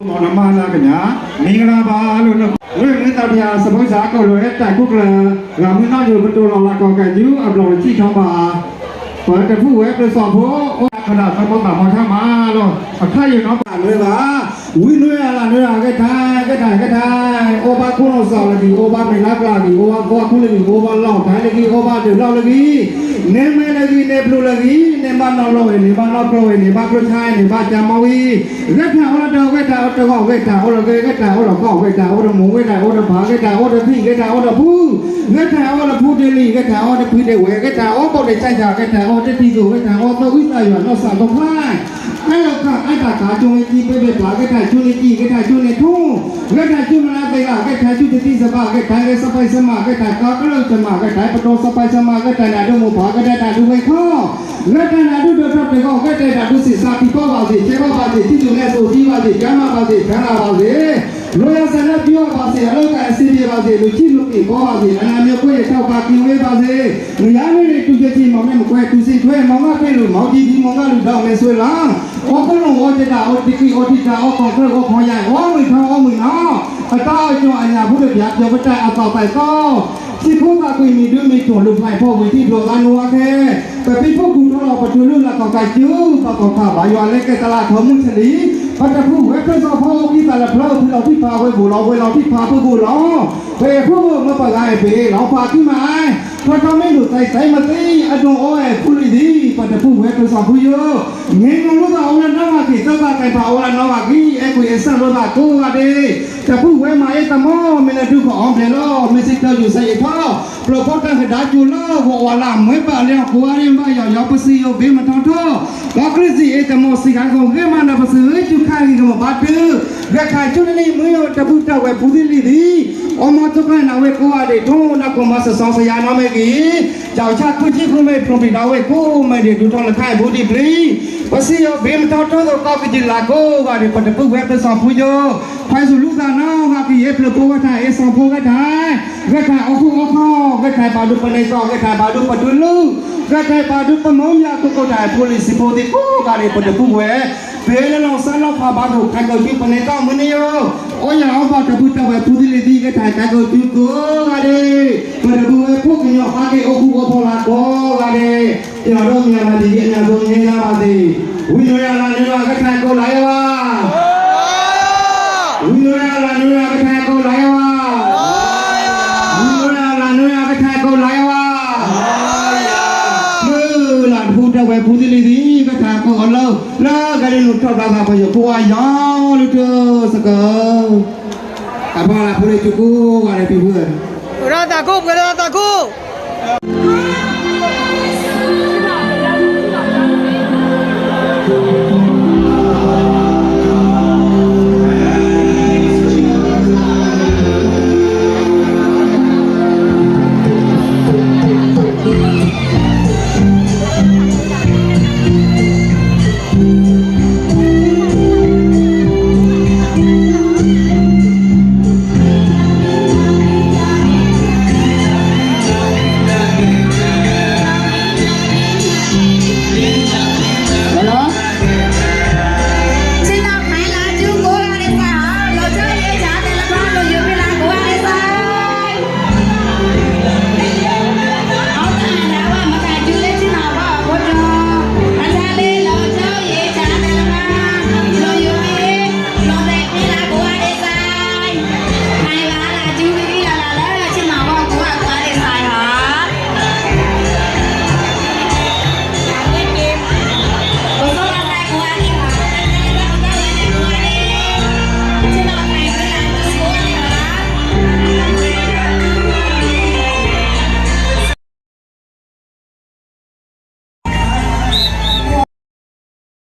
မၤနမၤနၤကညး မင်္ဂလာပါလို့ ဝဲမင်းသားဘုရား စပုစၢ်ကီၢ်လွဲတၢ်ကူၣ်ကျၢၢ် ဂၤမုၢ်နီၢ်ညိုပတိၢ်လီၤလၢကီၢ်ကၢ်ယူ အဘျီၣ်တစံၣ်ထီၣ်ဘၣ် ပတဖုဝဲပျုၢ်စီၣ်ဖိ အိၣ်ကဒၣ်သမိၣ်သးမီၤထါမးလီၤ အခါယံၤနီၤ ဘၣ်နွဲဘၣ် ဝံနွဲအလၢနွဲအဂဲၢ်ထါ ဂဲၢ်ထါ ဂဲၢ်ထါ အိၣ်ဘၣ်ခိၣ်နူာ်စီၣ်လၢကံ အိၣ်ဘၣ်မဲာ်လၢကျါကံ အိၣ်ဘၣ်ကွၢ်ခူလၢကံ အိၣ်ဘၣ်လီၢ်ဖဲလၢကံ အိၣ်ဘၣ်ဒုးလီၢ်လၢကံ နဲမဲလၢကံ နဲဖျိလၢကံ နဲဘၣ်နီၢ်လီၢ်ဝဲ နဲဘၣ်နီၢ်ကျိဝဲ နဲဘၣ်ကျိဆါ နဲဘၣ်ကၠါမီၢ်ဝံ ဂဲၢ်ထါအိၣ်လၢတၢ် ဂဲၢ်ထါအိၣ်တဂီၢ် ဂဲၢ်ထါအိၣ်လၢဂဲၢ် ဂဲၢ်ထါအိၣ်တဂီၢ် ဂဲၢ်ထါအိၣ်တဖံ ဂဲၢ်ထါအိၣ်တဖံ ဂဲၢ်ထါအိၣ်တဖု ဂဲၢ်ထါအိၣ်တဖုတလံ ဂဲၢ်ထါအိၣ်တဖုတဝဲ ဂဲၢ်ထါအိၣ်တပှဲၤ ဂဲၢ်ထါအိၣ်ပိာ်တဆါဆါ ဂဲၢ်ထါအိၣ်တံၤသိး ဂဲၢ်ထါအိၣ်သီၣ်အုၣ်သးယွၤနီၢ်စးဒီဖျါ အဲၣ်လီၤခးအဲၣ်တၢ်ကးကၠိန့ၢ်ကံ ပ့ပ့ပာ် ဂဲၢ်ထါကၠိန့ၢ်ကံ ဂဲၢ်ထါကၠိန့ၢ်ထူ ဂဲၢ်ထါကၠိမနုၤသ့ဂၤ ဂဲၢ်ထါကၠိတသံစဘၣ် ဂဲၢ်ထါဂဲၤစပၢၢ်စမး ဂဲၢ်ထါကီကလုာ်စမး ဂဲၢ်ထါပတီၢ်စပၢၢ်စမး ဂဲၢ်ထါနၢ်ဒိၣ်မိၢ်ပၢ် ဂဲၢ်ထါနၢ်ဒိၣ်ဝဲခီ ဂဲၢ်ထါနၢ်ဒိၣ်ဒိၣ်ထီၣ်တဂီၢ် ဂဲၢ်ထါနၢ်ဒိၣ်စံးစါ ပံၤပီၢ်ဘၣ်စ့ၢ် ကဲဘၣ်ဘၣ်စ့ၢ် ထံၣ်သူၣ်နဲၣ်သိးသံဘၣ်စ့ၢ် ကၠါမးဘၣ်စ့ၢ် ကၠါလၤဘၣ်စ့ၢ် လီၤယၤစၢၤလၢပျီဘၣ်စ့ၢ် အလီၢ်ကၤအစ့ပှဲၤဘၣ်စ့ၢ် လူၤထံၣ်လူၤက့ၤဘီဘၣ်စ့ၢ် အနၢ်မ့ၢ်ကွဲးယထီၣ်ပာ်က့ၤဝဲဘၣ်စ့ၢ် မုၢ်ယါမ့ၢ်န့ၣ် တူၢ်ကဲထံ မီၢ်မ့ၢ်မကွဲး တူၢ်စ့ၢ်ထွဲ မီၢ်မးကွဲးလူၤ မီၢ်ကံဒံ မီၢ်ဂၤလူၤ ဒီးမဲာ်ဆွဲလီၤ အီၣ်ခိၣ်လိာ်အီၣ်ကဒါ အီၣ်တံၢ်ကံၢ် အီၣ်ထံတၢ် အီၣ်ကီၢ်ချၢ အီၣ်ခီယါ အီၣ်မုၢ်ထီ အီၣ်မုၢ်နီၤ အတၢ်အီၣ်ကၠီအညၣ်ဖိတပျၢ် ပျီၤပတၢ်အသီၣ်သးသီ စံးဖိသးကွံာ်မံၤဒုမံၤထီၣ် လူၤဖျါအဖီဝံၤထံၣ်ဖျိးသးနိအီခဲ ပပံဖုၣ်ကူၣ်ထီၣ်လီၤ ပတုၤလုၢ်လၢ်ကီၢ်ကးကၠိ ပှၤကီၢ်ခါဘၣ်ယွၤလၢကဲတလးထီၣ်မုၢ်ဆလံ ပတဖုဝဲဖျၢၣ်စီၤဖီ အိၣ်ကံသးလၢဖျၢၣ် ဖုလီၤဖံဖးဝဲဘူးလီၤ ဝဲလီၤဖံဖးဖုဘူးလီၤ ပအဲၣ်ဖုဘူး မ့ၢ်ပဂၤအဲၣ်ပ့ၤ လီၤဖးခံမး ထီထီမ့ၢ်ဒိၣ်သဲသဲမသ့ အဒိၣ်အီအဲၣ်ဖုလံၤသံ ပတဖုဝဲဖျၢၣ်စီၤဖုယိ မ့ၢ်နီၢ်လိာ်သးအိၣ်လၢနီၢ်ဂၤက့ၤ သၢသးကဲဖးအိၣ်လၢနီၢ်ဂၤက့ၤ အဲၣ်ကွံာ်အဲၣ်ဆၢလိာ်သးကိးဂၤဒဲး တဖုဝဲမၤအ့ၣ်သမီ မ့ၢ်နဒုးကအီၣ်ဘျဲးလီၤ မ့ၢ်စံးတၢ်ယူၤစဲအ့ၣ်ထီၣ် ပျီၤဖိတၢ်ကဒါကၠိလၢဂီၤဝါလၢ် မွဲပာ်လၢအကိးဂၤဒဲး ဘၣ်ယီၤယီၤပစံးယိၤဘ့မထီထီၣ် ဒီးကြၢးစံးအ့ၣ်သမီ စံးခါကီၢ်ဂ့ၢ်မးနၢ်ပစံးဂ့ၤ စူၤခါဂ့ၤကမီၤဘါတုၤ ဂဲၤခးကၠိန့ၣ်မ့ၢ်တၢ်ပုၢ်တၢ်ဝဲၢ်ဖုသ့ၣ်လံၤသံ အီမီၤကၠိခါနၤဝဲကိးဂၤဒဲး ထိၣ်နၢ်ကိးမၤစၢၤစီၤစယါနီၣ်မ့ၢ်ဂ့ၤ ယဝ်ၣ်ဆၣ်ခူၣ်ဆံၣ်ခူၣ်မ့ၢ်ဖျိးပျံၤဒီးဝဲၢ်ကိးမ့ၢ်ဒဲး ဒုးထီၣ်လၢခါအံၤဘူးဒံးပျံၤ ပစံးယိၤဘ့မထီထီၣ်သိးကီၢ်ကဒံလၤကိးဂၤဒဲး ပတပုၢ်ဝဲၢ်ဖျၢၣ်စီၤဖုယိၤ ခွဲးစူၤလူၤသးနီၢ်ဂၤက့ၤ ယဲၢ်ဖျၢၣ်ဖိဂဲၤထါ အ့ၣ်စီၤဖိဂဲၤထါ ဂဲၤထါအီၣ်ဃူအီၣ်ခီၣ် ဂဲၤထါဘၣ်ဒိပနဲၣ်ကီၢ် ဂဲၤထါဘၣ်ဒိပတုၤလုၢ် ဂဲၤထါဘၣ်ဒိပမုၢ်ယၤကိးကိးတၢ်ဖိလံၤစံးဖိသ့ၣ်ကိးဂၤဒဲး ပတပုၢ်ဝဲၢ် ပလၢလီၤစၢလီၤဖးဘၣ်သိး ခါကီၢ်ကၠူပနဲၣ်ကီၢ်မုၢ်နံၤယိၤ အီယၤအီဘၣ်တၢ်ပုၢ်တၢ်ဝဲၢ်ဖုသ့ၣ်လံၤသံ ဂဲၤထါခါကီၢ်ကၠူကိးဂၤဒဲး ပတပုၢ်ဝဲၢ်ဖိကညီၤဖးက့ၤအိၣ်ဃူအိၣ်ဖိးလၢကိးဂၤဒဲး ယီၤဒိၣ်မံၤမၤတံၤ ယညၣ်ဒိၣ်မံၤလၢမၤတံၤ ဝံနွဲအလၢနွဲအကထါကိးလၢယဝၤ ဝံနွဲအလၢနွဲအကထါကိးလၢယဝၤ ဝံနွဲအလၢနွဲအကထါကိးလၢယဝၤ မုၢ်လၢ်တဖုတၢ်ဝဲၢ်ဖုသ့ၣ်လံၤသံ ကထါကိးအီၤလၢ လၢကဒုးနုာ်ထီၣ်ဘျးသးပယီၤဖိအယီၤလၢတစကၢ အဖီလာ်ဖိလၢကၠူကိးဂၤဒဲးဖံဖု ပှဲၤဒီးသးကိး ပှဲၤဒီးသးကိး